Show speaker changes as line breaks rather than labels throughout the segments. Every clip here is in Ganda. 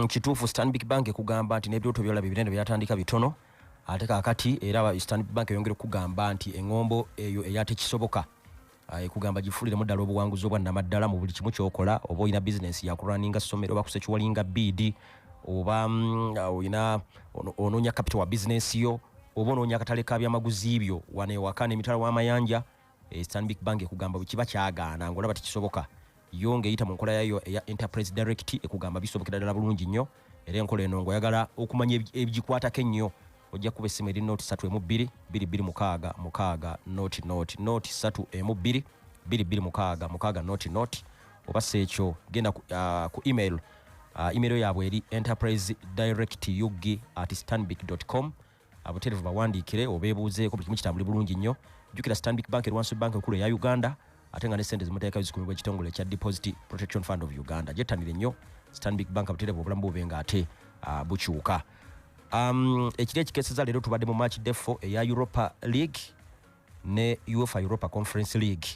Kituufu, Stanbic Bank ekugamba nti n'ebirooto byolaba ebinene byatandika bitono. Ate kaakati era Stanbic Bank eyongera okugamba nti eŋŋombo eyo eyatekisoboka, ekugamba gifuuliremu ddala obuwanguzi obwa nnamaddala mu buli kimu kyokola. Oba olina bizinensi yakulwaninga ssomero, oba kusecuringa bid, oba olina onoonya capital wa bizinensi yo, oba onoonya akatale ka byamaguzi byo wano ewaka n'emitala w'amayanja, Stanbic Bank ekugamba bwe kiba kyagaana ng'olaba tekisoboka, yo ng'eyita mu nkola yayo eya Enterprise Direct ekugamba bisobokera ddala bulungi nnyo. Era enkola eno ng'oyagala okumanya ebigikwatako ennyo, ojja kuba essimu eri 032 226 6 00, 032 226 6 00, oba si ekyo genda ku email. Email yaabwe eri enterprise direct ug@stanbic com. Abuterevu bawandiikire obeebuuzeeko, buli kimu kitambule bulungi nnyo. Jjukira Stanbic Bank erwansi bank enkulu eya Uganda, ate nga ne sente zimuteekayo zikumibwa ekitongole ekya Deposit Protection Fund of Uganda. Gyettanire nnyo Stanbic Bank abuterevu, obulamu bube nga ate bukyuka. Ekiro ekikeeseza leero tubadde mu match day 4 eya Europa League ne UEFA Europa Conference League.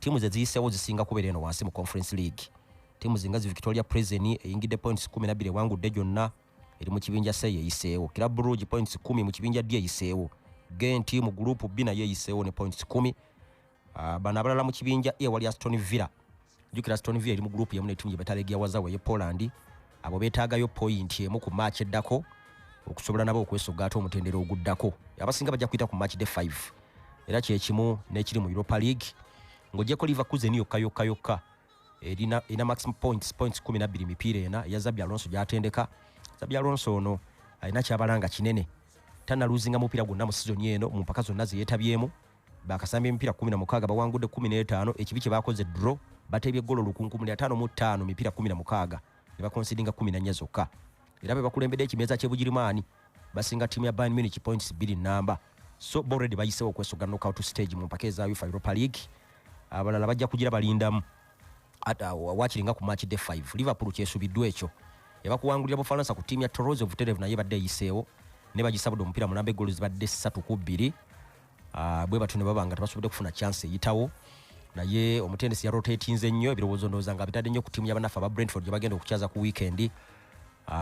Tiimu ze ziyiseewo zisinga kubeera eno wansi mu Conference League. Tiimu zinga zi Victoria Plzen eyingidde points 12, ewangudde gyonna, eri mu kibinja C, eyiseewo. Club Brugge points 10, mu kibinja D, eyiseewo. Gent mu group B naye eyiseewo ne points 10. Bano abalala mu kibinja E wali Aston Villa. Jjukira Aston Villa eri mu group yemu n'ettiimu gye bayita Legia Warszawa ey'e Poland. Abo beetaagayo point emu ku match eddako okusobola nabo okwesogga ate omutendera oguddako. Abasinga bajja kuyita ku match day 5. Era kyekimu n'ekiri mu Europa League, ng'ogyeko Leverkusen yokka yokka yokka erina maximum points, points 12, mipiira ena, eya Xabi Alonso gy'atendeka. Xabi Alonso ono alina kyabalanga kinene, tanaluzinga mupiira gwonna mu sizoni eno mu mpaka zonna zeyeetabyemu. Bakasamba emipiira 16, bawangudde 15. Ekibi kye bakoze draw. Bateebye golo 1055 mipiira 16, ne bakonsidinga 14 zokka. Era be bakulembedde ekimeeza ky'Ebugirimaani, basinga ttiimu ya Bayern Munich points 2 namba. So bo already bayisewo okwesoga knockout stage mu mpaka eza UEFA Europa League. Abalala bajja kugira balindamu ata wakiringa ku match day 5. Liverpool kyesubiddwa ekyo ebakuwangulira Bufalansa ku ttiimu ya Toulouse obutereevu, naye badde eyiseewo ne bagisabudde omupiira mulamba, eggoolo zibadde 3-2. Bwe batyo ne baba nga tebasobodde kufuna chance eyitawo. Naye omutendesi yarotatinze nnyo ebirowoozo, ndowooza nga bitadde nnyo ku ttiimu y'abannaffe aba Brentford gye bagenda okukyaza ku weekend.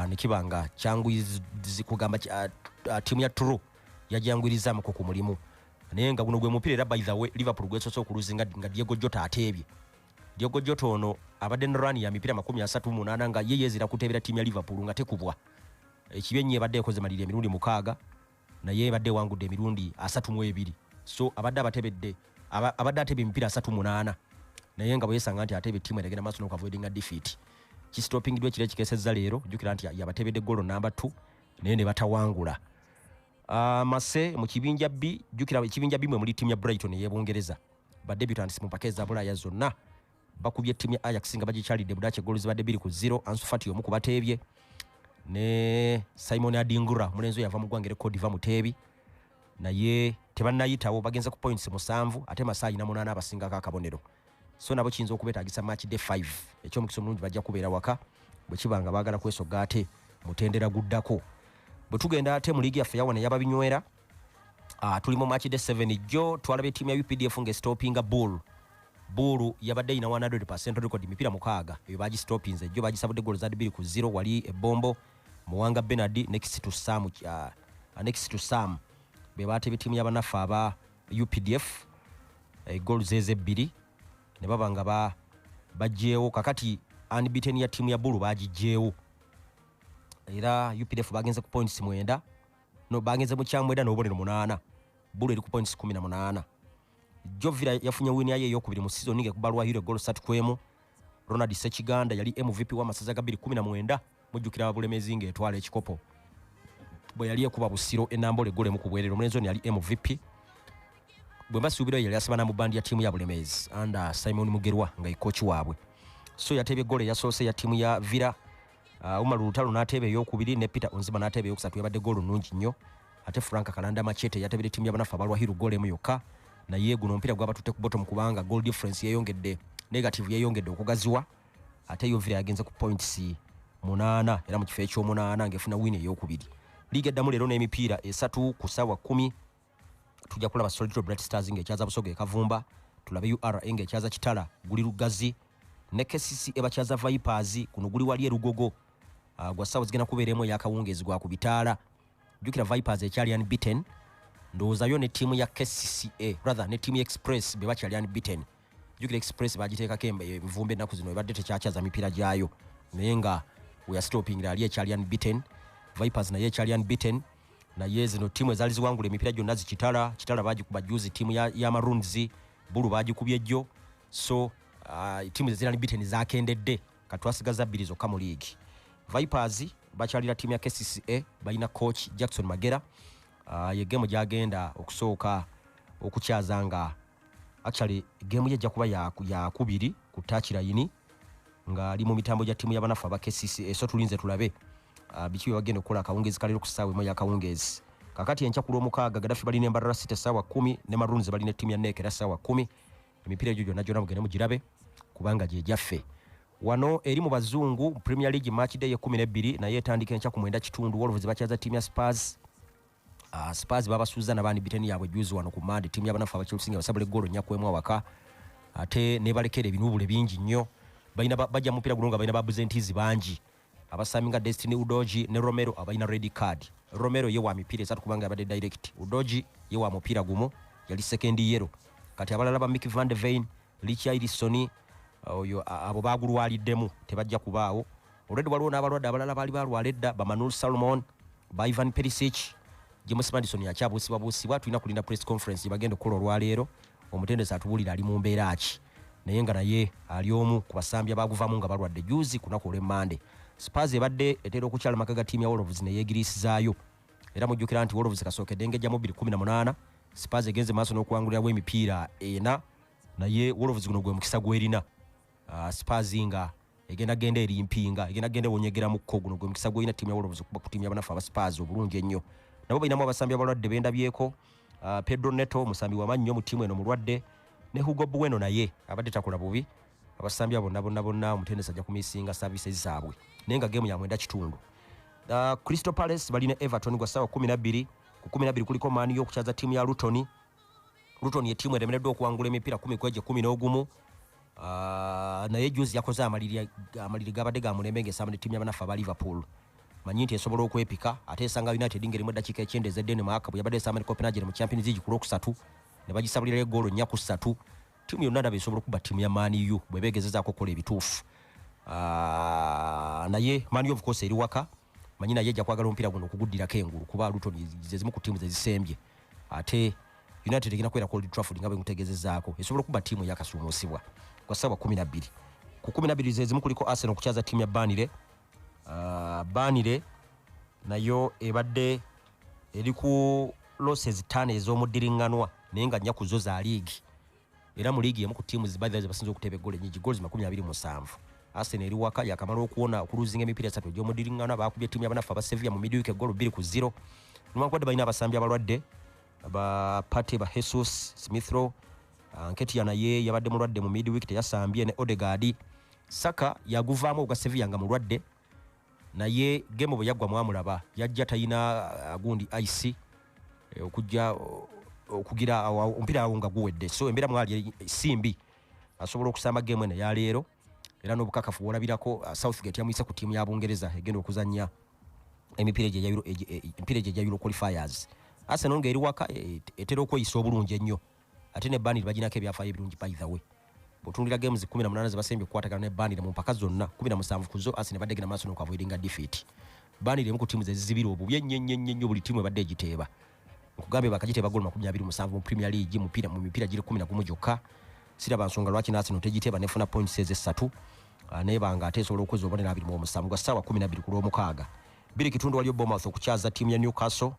Ne kiba nga kyanguyizi kugamba ttiimu ya Toulouse yajyanguyirizaamuko ku mulimu. Naye nga guno gwe mupiira era, by the way, Liverpool gwesoose okuluzinga nga Diogo Jota ateebye. Diogo Jota ono abadde ne run ya mipiira 38 nga ye yeezira kuteebera ttiimu ya Liverpool nga tekubwa. Ekibi ennyo, ebadde ekoze maliri emirundi 6, naye ebadde ewangudde emirundi 32. So abadde abatebedde, abadde atebye emipiira 38, naye nga bwe yesanga nti atebe, ttiimu eragenda maaso n'okuavoidinga defeat. Kisitopingiddwa ekiro ekikeesezza leero. Jjukira nti yabatebedde golo namba 2, naye ne batawangula. Mase mu kibinja B, jjukira ekibinja B mwe muli ttiimu ya Brighton ey'Ebungereza, ba debutants mu mpaka eza Bulaaya zonna. Bakubye ttiimu ya Ajax nga bagikyalidde Budaaki, eggoolo zibadde 2-0. Ansu Fati omu ku bateebye ne Simon Adingra, omulenzi oyo yava mu ggwanga era Cote d'Ivoire, muteebi, naye tebannayitawo. Bagenze ku points 7, ate Marseille na 8 abasingako akabonero. So nabo kiyinza okubeetagisa match day 5. Ekyomukisa omulungi bajja kubeera waka bwe kiba nga baagala kwesogga ate mutendera guddako. Bwe tugenda ate mu liigi yaffe yawana eyababinywera, tuli mu match day 7. Jjo twalaba ettiimu ya UPDF ng'estopinga Bull. Bull yabadde erina 100% record mipiira 6, eyo bagistopinze. Jjo bagisabudde golo za 2-0 wali ebombo. Muwanga Benard next to Sam be bateeba ettiimu y'abannaffe aba UPDF egolu zeezebbiri, ne baba nga baggyeewo. Kakati unbeaten ya ttiimu ya Bull bagiggyeewo, era UPDF bagenze ku points 9, no bagenze mu kyamwenda n'obubonero 8. Bull eri ku points 18. Jovira yafunye win yayo eyokubiri mu season ng'ekuba Lwahiro egolo 3-1. Ronald Sekiganda yali MVP w'amasaza ga 2019. Mujjukira Bulemezi ng'etwala ekikopo bwe yali ekuba Busiro enambole egolo emu ku bwerere. Omulenzi ono yali MVP. Bwe mbasuubirayo yali asaba mu bandi ya ttiimu ya Bulemezi under Simon Mugerwa nga ye coach waabwe. So yateeba eggolo eyasoose ya ttiimu ya Villa, Umar Lutalo n'ateeba eyokubiri ne Peter Onzima n'ateeba eyokusatu. Yabadde goolo nnungi nnyo. Ate Frank Kalanda Machete yateebera ttiimu y'abanafu abalwahiru goolo emu yokka, naye guno omupiira gwabatutte ku bottom kubanga goal difference yeyongedde negative, yeyongedde okugaziwa. Ate yo Villa yagenze ku points 8 era mu kifo ekyomunaana ng'efuna win eyokubiri. Liiga eddamu leero n'emipiira esatu. Ku ssaawa 10 tujja kulaba Solitro Bright Stars ng'ekyaza Busoga ekavumba, tulabe URA ng'ekyaza Kitala, guli Lugazi, ne KCC ebakyaza Vipers, kuno guli wali erugogo. Gwa ssaawa zigenda kubeera emu ey'akawungeezi gwa ku bitaala. Jjukira Vipers ekyali unbeaten, ndowooza yo ne ttiimu ya KCCA, rather ne ttiimu ya Express be bakyali unbeaten. Jjukira Express bagiteekako envumbo ennaku zino, ebadde tekyakyaza mipiira gyayo, naye nga weyastopingira ali ekyali unbeaten. Vipers naye ekyali unbeaten, naye zino ttiimu ezaali ziwangula emipiira gyonna zikitala kitala bagikuba juzi ttiimu ya Maroons, Bulu bagikubye jjo. So ttiimu eziri unbeaten zakendedde, katwasigaza bbiri zokka mu league. Vipers bakyalira ttiimu ya KCCA, balina coach Jackson Magera. Ye gemu gyagenda okusooka okukyaza, nga actually gemu ye ejja kuba yakubiri ku touchline ng'ali mu mitambo gya ttiimu y'abanafu aba KCCA. So tulinze tulabe biki bye bagenda okukola akawungeezi kaleero ku ssaawa emu ey'akawungeezi. Kakati enkya ku Lwomukaaga, Gaddafi balina Embarara City essaawa 10, ne Maroons balina ettiimu ya NEC era ssaawa 10. Emipiira egyo gyonna gyonna mugende mugirabe kubanga gye gyaffe. Wano eri mu bazungu, Premier League match day ye 12 naye etandika enkya ku 9:15. Wolves bakyaza ttiimu ya Spurs. Spurs babasuuza nabandi biteni yaabwe juzi wano ku Mande. Ttiimu y'abanafu aba Chelsea nga basabula eggolo 4-1 awaka, ate nebalekera ebinuubule bingi nnyo. Balina bajja mupiira guno nga balina ba absentees bangi, abasambi nga Destiny Udogie ne Romero abalina red card. Romero ye wa mipiira esatu kubanga yabadde direct, Udogie ye wa mupiira gumu, yali second yellow. Kati abalala ba Micky van de Ven, Richarlison oyo abo bagulwaliddemu, tebajja kubaawo. Already waliwo n'abalwadde abalala baali balwala edda, ba Manor Solomon, ba Ivan Perisic. James Maddison akyabuusibwabuusibwa. Tulina kulinda press conference gye bagenda okukola olwaleero, omutendesi atubuulira ali mu mbeera ki, naye nga naye ali omu ku basambi abaguvamu nga balwadde juzi ku lunaku olw'emmande. Spurs ebadde etera okukyala maka ga ttiimu ya Wolves neyeegiriisizaayo, era mujjukira nti Wolves kasookedde ngejjamu 2018. Spurs egenze maaso n'okuwangulirawo emipiira ena, naye Wolves guno gwe mukisa gwerina. Spurs nga egenda genda eri mpinga, egenda genda ewonyegeramukko. Guno gwe mukisa gwerina ttiimu ya Wolves okuba ku ttiimu y'abanafu aba Spurs obulungi ennyo. Nabo balinamu abasambi abalwadde bendabyeko. Pedro Neto musambi wamaanyi nnyo mu ttiimu eno mulwadde, ne Hugo Bueno naye abadde takola bubi. Abasambi abo bonna bonna bonna omutendesi ajja kumisinga services zaabwe, naye nga game ya 9:15. Crystal Palace balina Everton gwa ssaawa 12. Ku 12 kuliko Man U okukyaza ttiimu ya Luton. Luton ye ttiimu eremereddwa okuwangula emipiira 10 kwegye 11. Naye juzi yakoze amaliri gabadde ga mulembe ng'esamba ne ttiimu y'abanafu aba Liverpool. Manyi nti esobola okwepika, ate esanga United ng'erimu eddakiika 90 ez'e Denmark bwe yabadde esamba ne Copenhagen mu Champions League ku Lwokusatu ne bagisabulirayo eggoolo 4-3. Ttiimu yonna ndaba esobola okuba ttiimu ya Man U bwe beegezezaako okukola ebituufu. Naye Man U of course eri waka, manyi naye ejja kwagala omupiira guno okuguddirako engulu kuba Luton ze zimu ku ttiimu zezisembye, ate United egenda kubeera ku Old Trafford nga bwe nkutegeezezaako, esobola okuba ttiimu eyakasuumuusibwa kwa ssaawa 12. Ku 12 ze zimu kuliko Arsenal okukyaza ttiimu ya Burnley. Burnley nayo ebadde eri ku losses 5 ez'omuddiriŋŋanwa, naye nga nnya ku zo za liigi, era mu liigi emu ku ttiimu zibaire zebasinza okuteeba eggolo ennyingi, goals 27. Arsenal eri waka, yakamala okuwona okuluzinga emipiira esatu egy'omuddiriŋŋanwa. Bakubye ttiimu y'abanafu aba Sevilla mu midweek eggolo 2-0, newankubadde balina abasambi abalwadde ba Partey, ba Jesus, Smith Rowe. Nketiah naye yabadde mulwadde mu midweek, teyasambye, ne Odegaard. Saka yaguvaamu ogwa Sevilla nga mulwadde, naye game bwe yaggwa mwamulaba yajja talina gundi ice okujja okugira omupiira awo nga guwedde. So embeera mwali si mbi, asobola okusamba game eno eyaleero, era n'obukakafu bwolabirako Southgate yamuyise ku ttiimu ya Bungereza egenda okuzannya emipiira emipiira egyo egya Euro qualifiers. Arsenal ng'eri waka etera okweyisa obulungi ennyo, ate ne Burnley baginako ebyafaayo ebirungi. By the way, bw'otunulira games 18 zebasembye okukwatagana ne Burnley, mu mpaka zonna 17 ku zo Arsenal ebadde egenda maaso n'okuavoidinga defeat. Burnley emu ku ttiimu zezizibira obubi ennyo ennyo ennyo ennyo, buli ttiimu ebadde egiteeba. Nkugambye bakagiteeba golo 27 mu Premier League mupiira mu mipiira giri 11 gyokka. Siraba nsonga lwaki n'Arsenal tegiteeba nefuna points ezessatu, nebanga ate esobola okweza obubonero 27 gwa ssaawa 12 ku Lwomukaaga. 2:15 waliyo Bournemouth okukyaza ttiimu ya Newcastle.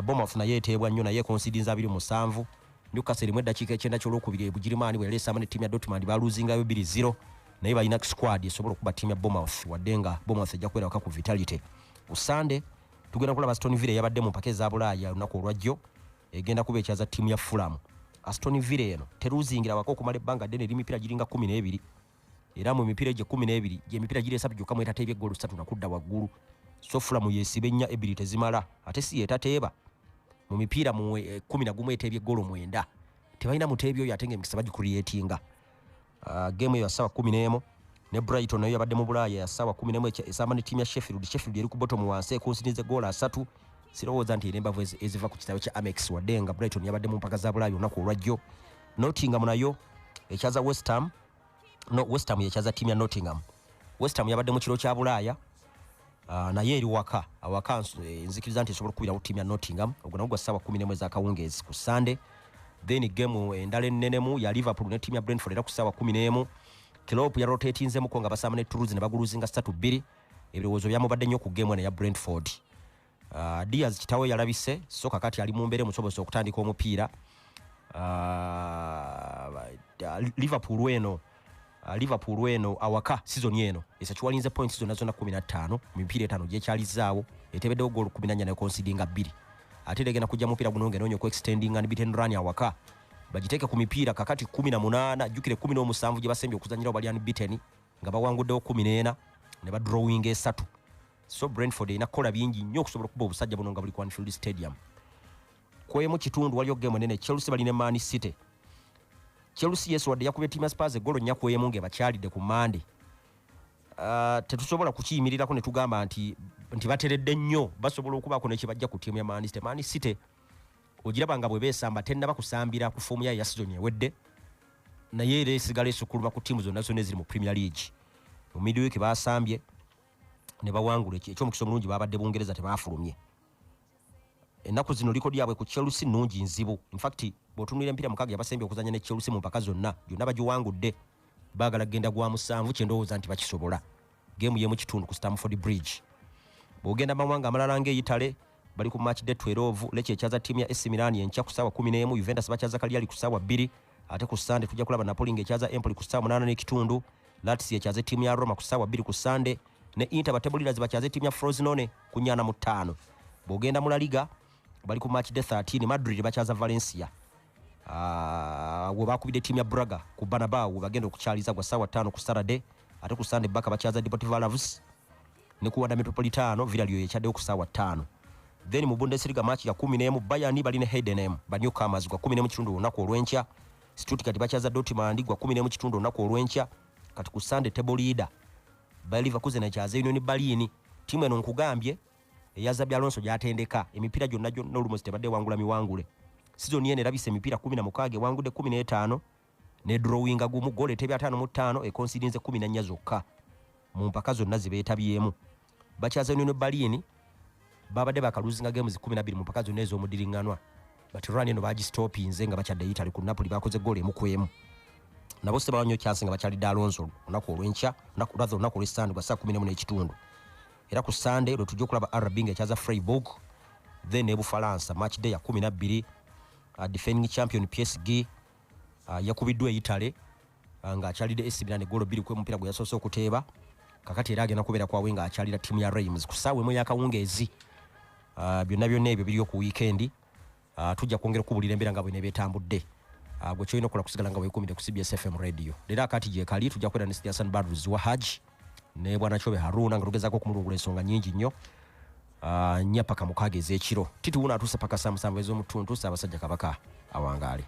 Bournemouth naye eteebwa nnyo, naye ekonsidinza 27. Newcastle erimu eddakiika 90 kyolwokubiri e Bugirimaani bwe yali esamba ne ttiimu ya Dortmund baluzingayo 2-0, naye balina squad esobola okuba ttiimu ya Bournemouth, wadde nga Bournemouth ejja kubeera waka ku Vitality. Ku Sunday tugenda kulaba Aston Villa eyabadde mu mpaka eza Bulaaya olunaku olwajjo egenda kuba ekyaza ttiimu ya Fulham. Aston Villa eno teruzingira waka okumala ebbanga ddene, eri mipiira giringa 12, era mu mipiira egyo 12 gyemipiira giri esatu gyokka mwetateebye eggolo ssatu nakudda waggulu. So Fulham yesiba ennya, ebiri tezimala, ate si yetateeba mu mipiira mu 11 eteebye eggolo 9. Tebalina muteebi oyo, ate nga emikisa bagicreatinga. Game eyo ya ssaawa 11. Ne Brighton nayo yabadde mu Bulaaya ya ssaawa 11 esamba ne ttiimu ya Sheffield. Sheffield eri ku bottom wansi, ekonsinze goolo 3. Sirowooza nti era embavu eziva ku kitabo kya Amex, wadde nga Brighton yabadde mu mpaka za Bulaaya olunaku olwajjo. Nottingham nayo ekyaza West Ham. No, West Ham yekyaza ttiimu ya Nottingham. West Ham yabadde mu kiro kya Bulaaya, naye eri waka awaka, nzikiriza nti esobola okukubirawo ttiimu ya Nottingham. Ogwo nagwo gwa ssaawa 11 ez'akawungeezi ku Sunday. Then game endala ennenemu ya Liverpool ne ttiimu ya Brentford era ku ssaawa 11. Klopp yarotatinzemuko nga basamba ne Toulouse ne baguluzinga 3-2. Ebirowoozo byamubadde nnyo ku game eno ya Brentford. Diaz kitawe yalabise, so kakati ali mu mbeera emusobozesa okutandika omupiira. Liverpool eno awaka season eno esecurinze points zonna zonna 15 mu mipiira 5 gyekyalizaawo, etebeddewo goal 14 ne concedinga 2. Ate era egenda kujja mupiira guno ng'enoonya oku extendinga unbeaten run awaka, bagiteeke ku mipiira kakati 18. Jjukire 17 gye basembye okuzanyirawo bali unbeaten, nga bawanguddewo 14 ne badrawinga 3. So Brentford erina kukola bingi nnyo okusobola okuba obusajja buno nga buli ku Anfield Stadium. Kwemu kitundu waliyo game nene, Chelsea bali ne Man City. Chelsea, yes, wadde yakubye ttiimu ya Spurs eggolo 4-1 ng'ebakyalidde ku Mande, tetusobola kukiyimirirako ne tugamba nti bateredde nnyo, basobola okubaako ne kye bajja ku ttiimu ya Man City. Man City ogiraba nga bwe beesamba tennaba kusambira ku form yayo ya season ewedde, naye era esigala esukkuluma ku ttiimu zonna zonna eziri mu Premier League. Mu midweek basambye ne bawangula. Ekyomukisa omulungi babadde Bungereza, tebaafulumye. Ennaku zino likodi yaabwe ku Chelsea nnungi nzibu. Infact bw'otunuulira emipiira 6 yabasembye okuzanya ne Chelsea mu mpaka zonna, gyonna bagiwangudde. Baagala kugenda gwa musanvu, kyendowooza nti bakisobola. Game yemu kitundu ku Stamford Bridge. Bw'ogenda mawanga amalala ng'e Italy, bali ku match day 12. Lecce ekyaza ttiimu ya AC Milan enkya ku ssaawa 11. Juventus bakyaza Cagliari ku ssaawa 2. Ate ku Sunday tujja kulaba Napoli ng'ekyaza Empoli ku ssaawa 8 n'ekitundu. Lazio ekyaza ttiimu ya Roma ku ssaawa 2 ku Sunday, ne Inter ba table leaders bakyaza ttiimu ya Frosinone ku 45. Bw'ogenda mu La Liga, bali ku match day 13. Madrid bakyaza Valencia, we bakubidde ttiimu ya Braga ku Bernabeu, we bagenda okukyaliza gwa ssaawa 5 ku Saturday. Ate ku Sunday Barca bakyaza Deportivo Alaves, ne ku Wanda Metropolitano Villarreal ekyaddeyo ku ssaawa 5. Then mu Bundesliga, match ya 11, Bayern bali ne Heidenheim, ba newcomers, gwa 11 kitundu olunaku olw'enkya. Stuttgart bakyaza Dortmund gwa 11 kitundu olunaku olw'enkya. Kati ku Sunday, table leader Bayer Leverkusen ekyaza Union Berlin. Ttiimu eno nkugambye eya Xabi Alonso gyatendeka, emipiira gyonna gyonna olumosi tebadde ewangula miwangule. Season eno erabisa emipiira 16, ewangudde 15 ne drawinga gumu, goal etebye 55, econcedinze 14 zokka mu mpaka zonna zibeetabyemu. Bakyaza Union Berlin, babadde bakalosinga games 12 mu mpaka zonna ez'omudiriŋŋanwa, but run eno bagistopinze nga bakyadde Italy ku Napoli, bakoze goal 1-1. Nabo sebawa nnyo chance nga bakyalidde Alonso olunaku olw'enkya, rather olunaku olw'essande gwa saa 11 n'ekitundu. Era ku Sunday lwe tujja okulaba RB ng'ekyaza Freiburg. Then ne Bufalansa, match day ya 12, defending champion PSG yakubiddwa e Italy, ng'akyalidde AC Milan goolo 2 ku mupiira gwe yasoose okuteeba. Kakati era agenda kubeera kwawe ng'akyalira ttiimu ya Reims ku ssaawa 1 y'akawungeezi. Byonna byonna ebyo biriyo ku weekend. Tujja kwongera okubulira embeera nga bwe nebeetambudde. Gwe kyolina okukola kusigala nga weekumidde ku CBS FM radio. Leero akati gyekali tujja kubeera ne Hassan Badrus wa Hajj ne Bwana Kyobe Haruna nga tugezaako okumulungula ensonga nnyingi nnyo. 4 paka 6 ez'ekiro. Tituwuna atuuse paka saa 7 ez'omutuntu. Ssaabasajja Kabaka awangaale.